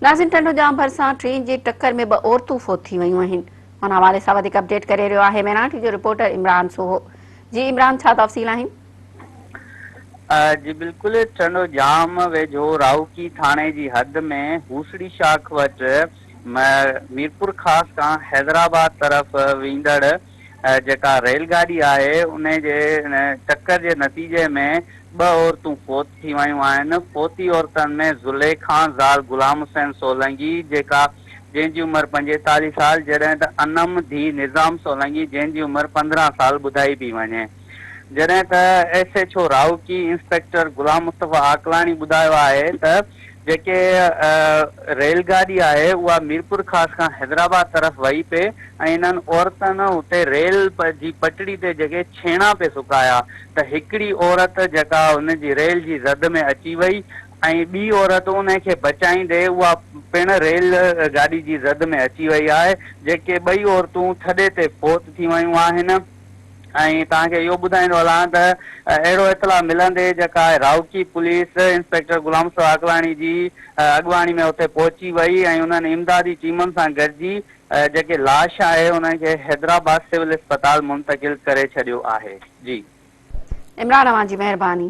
ناظرين ٽنڊوڄام ڀرسان ٽرين جي ٽڪر ۾ ٻه عورتون فوت ٿي ويون آهن ان حوالي سان وڌيڪ اپڊيٽ ڪري رهيو آهي ميراڻ ٽي جو رپورٽر عمران سوهو جي عمران ڇا تفصيل آهن؟ جي بلڪل ٽنڊو ڄام ويجهو راهوڪي ٿاڻي جي حد ۾ هوسڙي شاخ وٽ ميرپورخاص کان حيدرآباد طرف ويندڙ جيڪا ريل گاڏي آهي انهي جي ٽڪر جي نتيجي ۾ ٻه عورتون فوت ٿي ويون آهن، فوتي عورتن ۾ زليخان زال غلام حسين سولنگي جيڪا جنهن جي عمر 45 سال جڏهن ته انم ڌيء نظام سولنگي جنهن جي عمر 15 سال ٻڌائي پئي وڃي جڏهن ته S H O Rahuki inspector Ghulam Mustafa Aqlani ٻڌايو آهي ته جيڪي ريل گاڏي آهي اها ميرپورخاص کان حيدرآباد طرف وئي پئي ۽ انهن عورتن اتي ريل جي پٽڙي تي جيڪي ڇيڻا پئي سڪايا ته هڪڙي عورت جيڪا ان جي ريل جي زد ۾ اچي وئي ۽ ٻي عورت ان کي بچائيندي اها پڻ ريل گاڏي جي زد ۾ اچي وئي آهي جيڪي ٻئي عورتون ٿڏي تي فوت ٿي ويون آهن. ۽ توهان کي اهو ٻڌائيندو هلان ته اهڙو اطلاع ملندي جيڪا راهوڪي پوليس انسپيڪٽر غلام مصطفيٰ عاقلاڻي جي اڳواڻي ۾ اتي پهچي وئي ۽ انهن امدادي ٽيمن سان گڏجي جيڪي لاش آهي انهن کي حيدرآباد سول اسپتال منتقل ڪري ڇڏيو آهي جي. عمران اوهان جي مهرباني.